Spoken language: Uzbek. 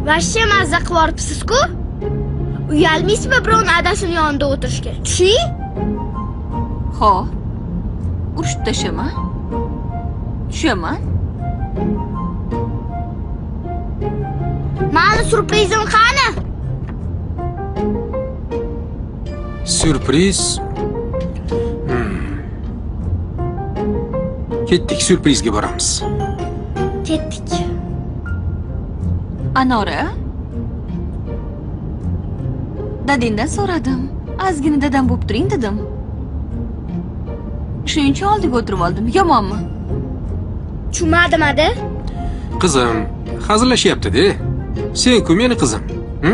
Vashshe mazza qivoribsiz-ku. Uyalmaysizmi birovni adasini yonida o'tirishga? Tushing. Xo'p. Urushib tashlama. Tushaman. Mani syurprizim qani? Syurpriz. Ketdik, syurprizga boramiz. Ketdik. Anora. Dadangdan so'radim. Ozgina dadam bo'lib turing dedim. Shuning uchun oldiga o'tirib oldim. Yomonmi? Tushunmadim, ada. Qizim, hazillashyapti-da. Sen-ku meni qizim. Hı?